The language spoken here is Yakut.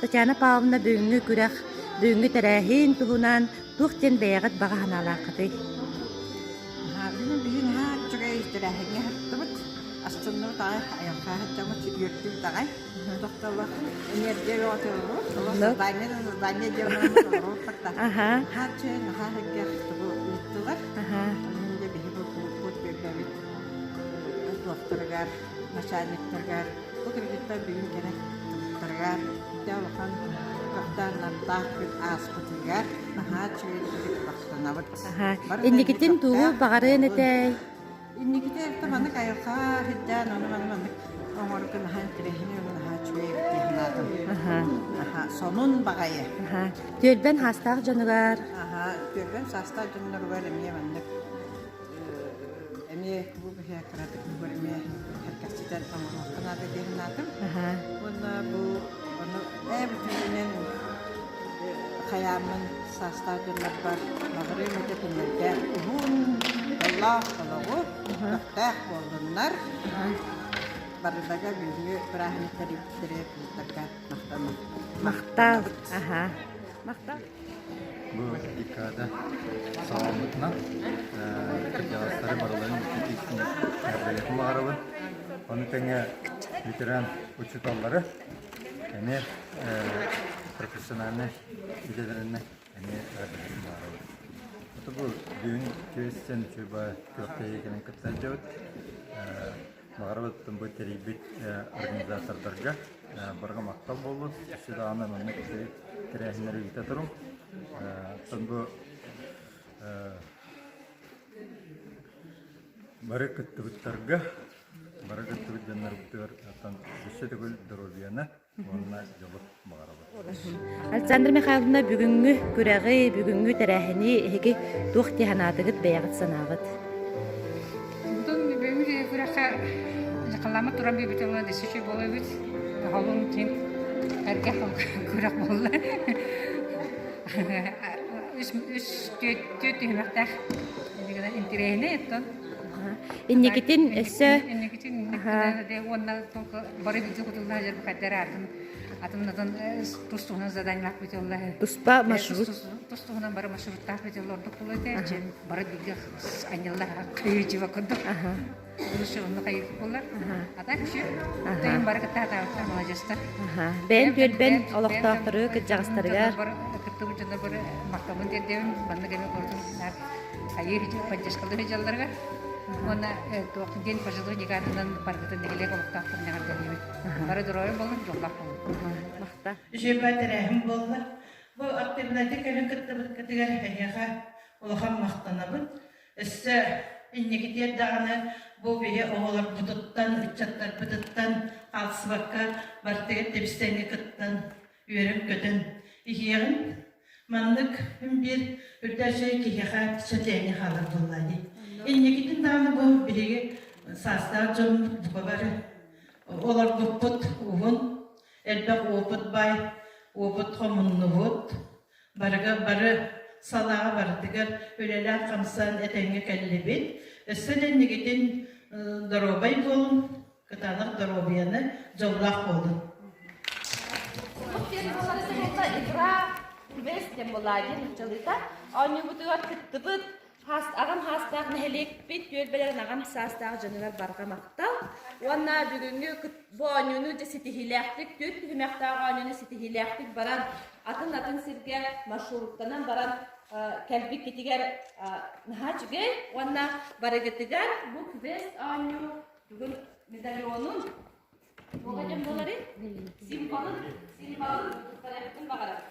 Татьяна Павловна бүгүҥҥү күрэх, бүгүҥҥү тэрээһин туһунан туох диэн бэйэҕит баҕа санаалааххытый? Бүгүн биһи наһаа үчүгэй тэрээһиҥҥэ сырыттыбыт. Астынныбыт аҕай, айылҕа сылдьаммыт үөрдүбүт аҕай. Тохтолох энергия бөҕөтө олорбут. Задание да задание диэн олорбуппут да. Наһаа үчүгэй, наһаа сэргэх тугу ыыттылар. Онон дьэ биһи бу кулууппут үөрдэбит туохтарыгар, начальниктарыгар Бу кыргыттар бүгүн кэлэн кыттыбыттарыгар ити улахан көхтөөх нардаах күн ааспытыгар наһаа үчүгэйдик махтанабыт. Бары да Инникитин тугу көхтөөх баҕарыан буоллун. этэй? Инникити эртэ маннык айылҕа сирдээн ону маны маннык оҥорго наһаа интэриэһинэй уонна наһаа үчүгэй эбит дии санаатым. Аха, сонун баҕайы. Түөлбэн хаастаах дьонугар Аха, түөлбэм саастаах дьонноругар эмиэ маннык эмиэ бу быһа кыратык бугар эмиэ сэргэхситэн оҥоруохха наада дии санаатым. Уонна бу ону ээ бүтүнүнэн хайааммын саастаах дьоннорбор баҕарыам этэ кинилэргэ уһун дьоллоох олоҕу көхтөөх буоллуннар. Барыларга бүгүҥҥү бырааһынньыктары кыттарга махтанабыт. Махтал. Аха. Махтал. Бу декада саҕаламмытынан кырдьаҕастары барыларын итии-истиҥ эҕэрдэлиэхпин баҕарабын. Ону тэҥэ ветеран учууталлары эмиэ профессиональнай идэлэринэн эмиэ эҕэрдэлиэхпин баҕарабын. Ото бу бүгүн күөстэн үчүгэй күрэхтэһии кэлэн кытта сылдьабыт. Баҕарабыт бу тэрийбит организатордарга барҕа махтал буоллун. Өссө даҕаны маннык тэрээһиннэри ыыта туруҥ. Оттон бу бары кыттыбыттарга, бары кыттыбыт дьоннорбутугар оттон өссө төгүл доруобуйаны уонна дьолу баҕарабыт. Александра Михайловна, бүгүҥҥү күрэҕи, бүгүҥҥү тэрээһини эһиги туох дии санаатыгыт, бэйэҕит санааҕыт? Бутун бүгүҥҥү күрэххэ дьахаллааммыт туран биэрбит уонна дөссө үчүгэй буолуо эбит. Холун кин эргэ күрэх буолла. Үс үс түөрт түһүмэхтээх интириэһинэй оттон Инникитин өссө Инникитин уонна бары бииргэ кутулла сылдьар хайдар атын атын атын тус туһунан заданиелаах бүтүллэ туспа маршрут тус туһунан бары маршруттаах бүтүллэ ордук буолуо этэ дьин бары бииргэ анньылла хайыы курдук лучше онно хайыы буолар а так еще тыйын бары кытта атаабыттар маладьыстар бэйэн түөлбэн олохтоохтору кырдьаҕастарыгар кыттыбыт дьоннор бары махталбын тиэрдэбин маннык эми курдук хайыы поддержкалыы сылдьалларыгар уонна туох диэн пожилой декадынан баргытын нэһилиэк олохтоохторун эҕэрдэлиибит. Бары доруобай буолун, дьоллоох буолун. Махта. Үчүгэй тэрээһин буолла. Бу активнайдык кэлин кыттыбыккытыгар эһиэхэ улахан махтанабын. Өссө инникитиэр даҕаны бу биһи оҕолорбутуттан, ыччаттарбытыттан хаалсыбакка барытыгар тэбис-тэҥҥэ кыттан, үөрэн-көтөн иһиэҕин. Маннык биир үрдээчэй киһиэхэ сэтээни хаалар буоллаа дии. Инникитин даҕаны бу биһиги саастаах дьоммут бука бары олорбуппут уһун, элбэх опыт бай, опыт хомуннубут, барыга бары салааҕа барытыгар үлэлээн-хамсаан этэҥҥэ кэллибит. Өссө да инникитин доруобай буолун, Кытаанах доруобуйаны, дьоллоох буолун. Игра квест диэн буолла диэн нууччалыыта. Оонньуубутугар кыттыбыт аҕам саастаах нэһилиэкпит түөлбэлэрин аҕам саастаах дьонугар барҕа махтал. Уонна бүгүҥҥү бу оонньууну дьэ ситиһиилээхтик, түөрт түһүмэхтээх оонньууну ситиһиилээхтик баран, атын-атын сиргэ маршруттанан баран кэлбиккитигэр наһаа үчүгэй. Уонна барыгытыгар бу квест оонньуу Бүгүн медальонун туоҕа диэн буоларый? Символын, символын туттарыахпын баҕарабын.